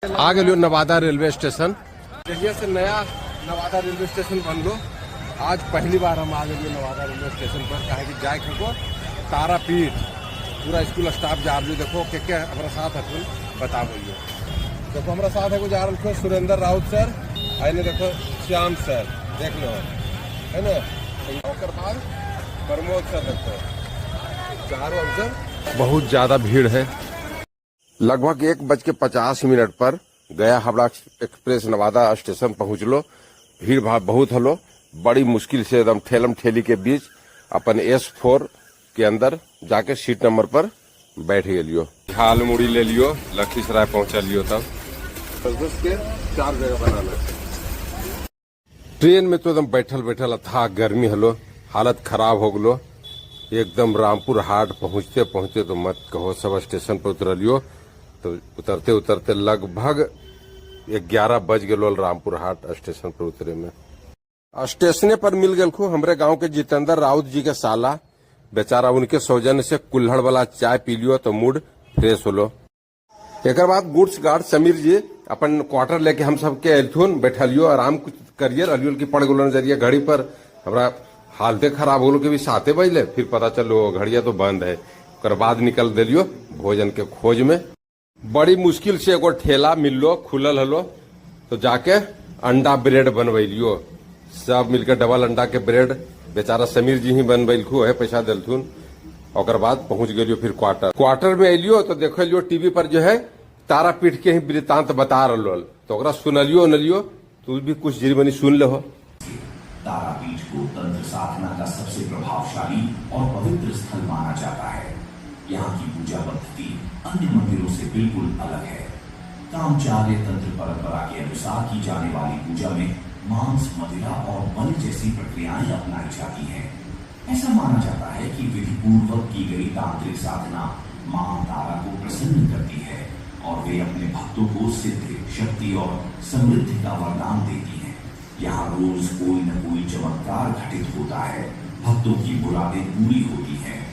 आ गेलियो Nawada railway station. जहिया से नया नवादा रेलवे स्टेशन बनलो, आज पहली बार हम आ गेलियो नवादा रेलवे स्टेशन पर। काहे कि जाए को तारापीठ पूरा स्कूल स्टाफ जा रही। देखो के हमारा साथ हथुन बताबो। देखो हमारा साथ है जा रहा सुरेंद्र राउत सर, आने देखो श्याम सर, देख लो है ना। ओकर बाद प्रमोद सर, देखो चारों हमसे बहुत ज्यादा भीड़ है। लगभग 1:50 पर गया हावड़ा एक्सप्रेस नवादा स्टेशन पहुंचलो। भीड़ भाड़ बहुत हलो। बड़ी मुश्किल से एकदम ठेलम ठेली के बीच अपन S4 के अंदर जाके सीट नंबर पर बैठ गेलियो। झाल मुड़ी ले लियो, लखीसराय पहुंचलियो। तब 10 के 4 जगह बनाना। ट्रेन में तो एकदम बैठल बैठल अथाह गर्मी हलो, हालत खराब हो गलो एकदम। रामपुर हाट पहुंचते पहुंचते तो मत कहो, सब स्टेशन पर उतरलियो तो उतरते उतरते लगभग 11 बज गलो रामपुर हाट स्टेशन पर उतरे में। स्टेशने पर मिल गए हमरे गांव के जितेंद्र राउत जी के साला बेचारा। उनके सौजन्य से कुल्हड़ वाला चाय पी लियो तो मूड फ्रेश होलो। एक बाद गुड्स गार्ड समीर जी अपन क्वार्टर लेके हम सबके एलथुन, बैठलियो, आराम कुछ करिए रहलियो कि पड़ गेलो नजरिया घड़ी पर। हमरा हालते खराब होलो कि भी 7 बजले। फिर पता चलो घड़िया तो बंद है। ओकर बाद निकल दिलियो भोजन के खोज में। बड़ी मुश्किल से एगो ठेला मिललो, खुलल हलो, तो जाके अंडा ब्रेड बनवैलियो सब मिलकर। डबल अंडा के ब्रेड बेचारा समीर जी ही बनबैलखू है, पैसा दिलथुन। ओकर बाद पहुंच गेलियो फिर क्वार्टर। क्वार्टर में एलियो तो देखलियो टीवी पर जो है तारापीठ के ही वृत्तांत बता रहा, तो ओकरा सुनलियो उनलियो। तू भी कुछ जरी मनी सुन लो। तारापीठ को तंत्र साधना का सबसे प्रभावशाली और पवित्र स्थल माना जाता है। यहाँ की पूजा पद्धति अन्य मंदिरों से बिल्कुल अलग है। कामचार्य तंत्र परंपरा के अनुसार की जाने वाली पूजा में मांस, मदिरा और बलि जैसी प्रक्रियाएं अपनाई जाती हैं। ऐसा माना जाता है कि विधि पूर्वक की गई तांत्रिक साधना मां तारा को प्रसन्न करती है और वे अपने भक्तों को सिद्धि, शक्ति और समृद्धि का वरदान देती हैं। यहाँ रोज कोई न कोई चमत्कार घटित होता है। भक्तों की मुरादें पूरी होती हैं।